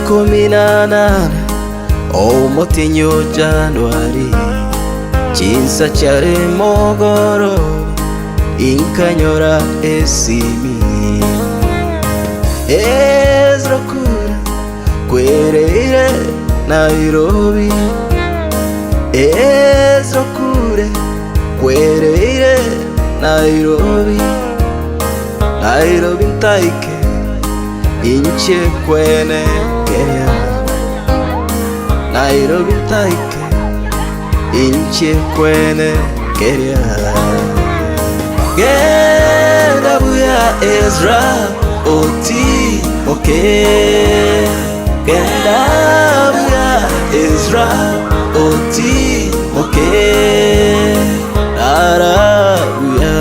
18 omutinyo Januari chinsa chare mogoro inkanyora esimi Ezra kura kwereire Nairobi Ezra kure kwereire Nairobi Nairobi ntaike inche kwene Kenya Nairobi ntaike inche kwene Kenya Genda buya Ezra oti oke Genda buya Ezra oti oke Rara buya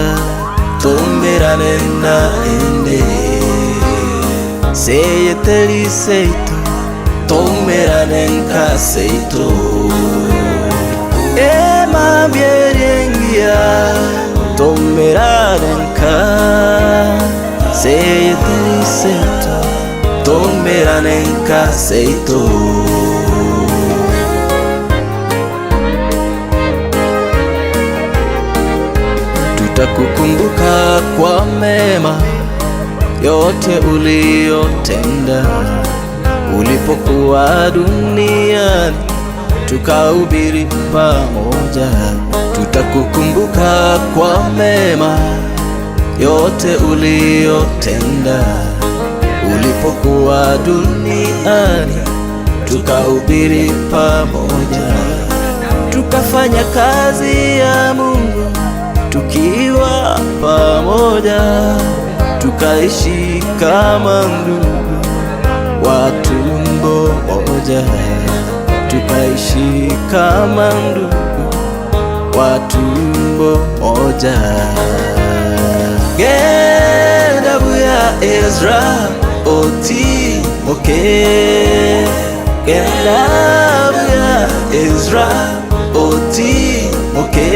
tomberane na ende Seyeteri seito tomerane nkaseito Emambierengia tomerane nka Seyeteri seito tomerane nkaseito. Tutakukumbuka kwa mema yote uliyotenda ulipokuwa duniani, tukahubiri pamoja. Tutakukumbuka kwa mema yote uliyotenda ulipokuwa duniani, tukahubiri pamoja, tukafanya kazi ya Mungu tukiwa pamoja, tukaishi kama ndugu wa tumbo moja, tukaishi kama ndugu wa tumbo moja. Genda buya Ezra oti oke Genda buya Ezra oti oke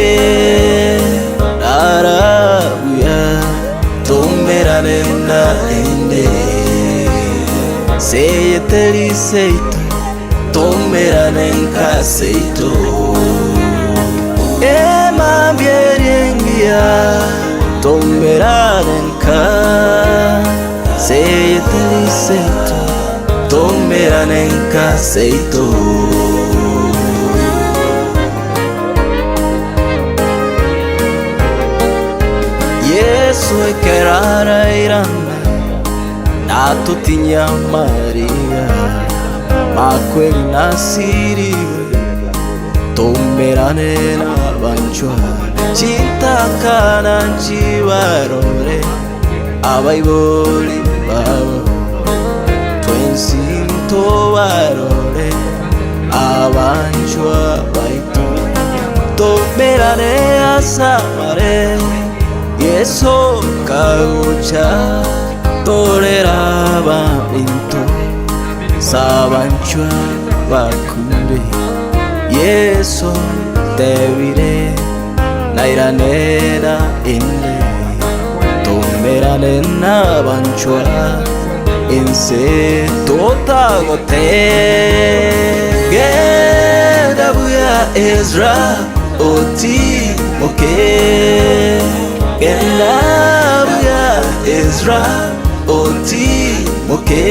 Rara buya tomerane na ende Seyeteri seito tomerane nkaseito Emambierengia tomerane nka Seyeteri seito tomerane nkaseito. Yesu ekerarairana natutinya Maria makweli nasiriwe tomerane nabanchwa chintakana nchibarore abaibori babo twensi ntobarore abanchwa baitu tomerane asamare Yesu kagucha torera bintu sabanchwa bakunde Yesu tebire nairanera ende tomerane nabanchwa ense totagote Genda buya Ezra oti oke Genda buya Ezra oti oke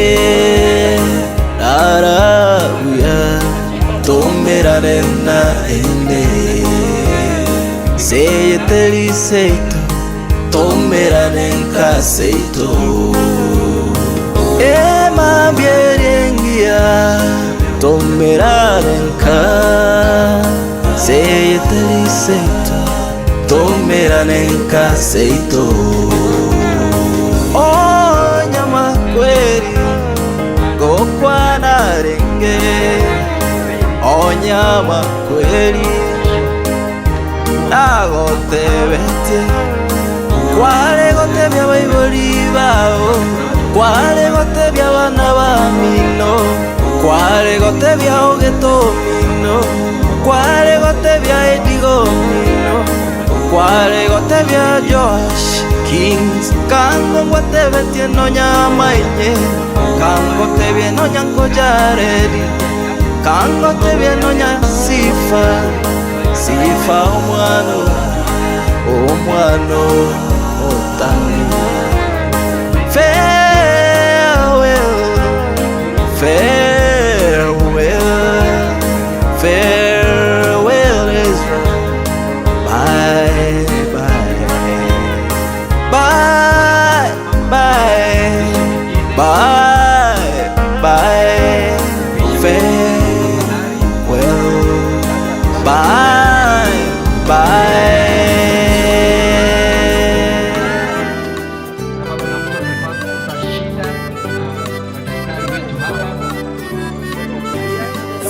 Rara buya tomerane na ende Seyeteri seito tomerane nkaseito Emambierengia tomerane nka Seyeteri seito tomerane nkaseito Onyama kweri gokwanarenge Onyama kweri nagotebete Kware gotebia baibori bao Kware gotebia bana bamino Kware gotebia ogetomino Kware gotebia edigomino Kware gotebia Josh Kings. Kango gwatebetie nonya mainye, kango tebie nonya nkojaredi, kango tebie nonya sifa, sifa omwano, omwano otani. Farewell, farewell, farewell Israel. Bye, bye, bye, bye, bye, bye. Farewell, bye, bye. Kama kuna mtu amepata shida na madaktari wetu hapa.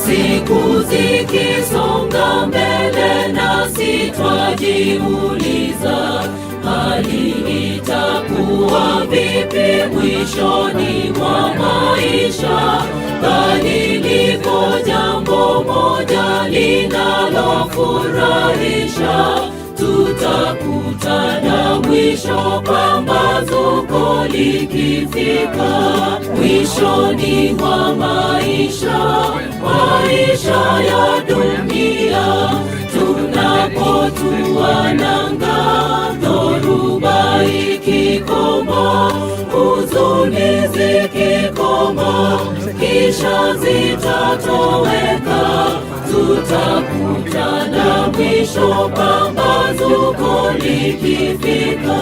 Siku zikisonga mbele nasi twajiuliza, hali itakuwa vipi mwishoni mwa maisha? Bali liko jambo moja linalofurahisha, tutakutana mwisho pambazuko likifika, mwishoni mwa maisha, maisha ya dunia, tunapotua nanga, dhoruba ikikoma, huzuni zikikoma, kisha zitatoweka, tutakutana mwisho pambazuko likifika.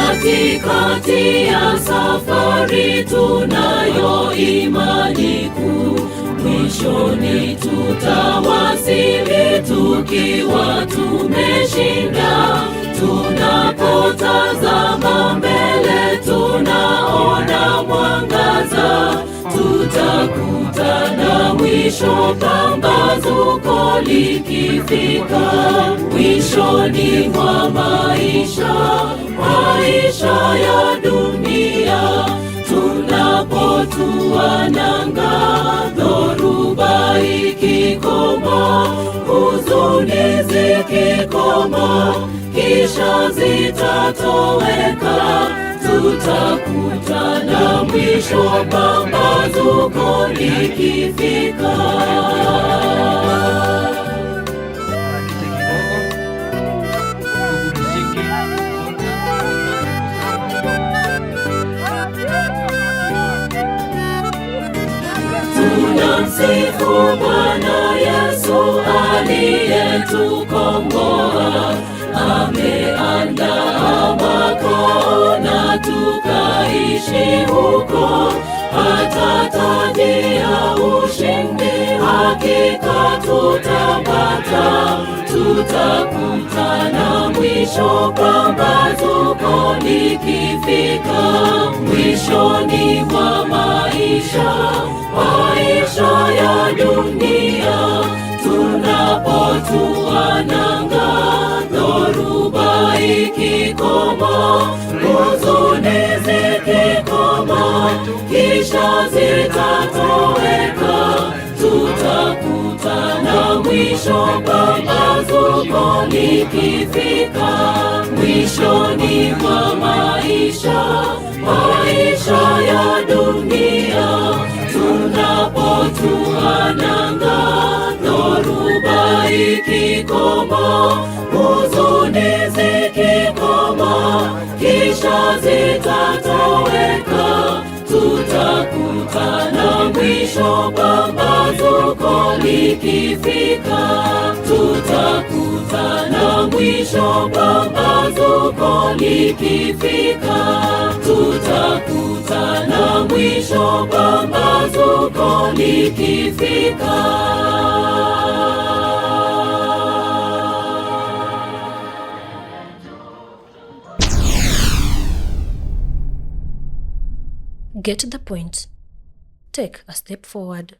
Katikati ya safari tunayo imani kuu, mwishoni tutawasili tukiwa tumeshinda. Tunapotazama mbele tunaona mwangaza, tutakutana mwisho pambazuko likifika, mwishoni mwa maisha, maisha ya dunia, tunapotua nanga, dhoruba ikikoma, huzuni zikikoma, kisha zitatoweka, tutakutana mwisho pambazuko likifika. Kiti kidogo. Ndugu Riziki, Tunamsifu Bwana Yesu aliyetukomboa, ameandaa makao na tukaishi huko, hata taji ya ushindi hakika tutapata, tutakutana mwisho pambazuko likifika, mwishoni mwa maisha, maisha ya dunia, tunapotua nanga, dhoruba ikikoma, huzuni zikikoma, kisha zitatoweka, tutakutana mwisho pambazuko likifika, mwishoni mwa maisha, maisha ya dunia, tunapotua nanga, dhoruba ikikoma, huzuni zikikoma, kisha zitatoweka, tutakutana mwisho pambazuko likifika, tutakutana mwisho pambazuko likifika, tutakutana mwisho pambazuko likifika. Get the point. Take a step forward.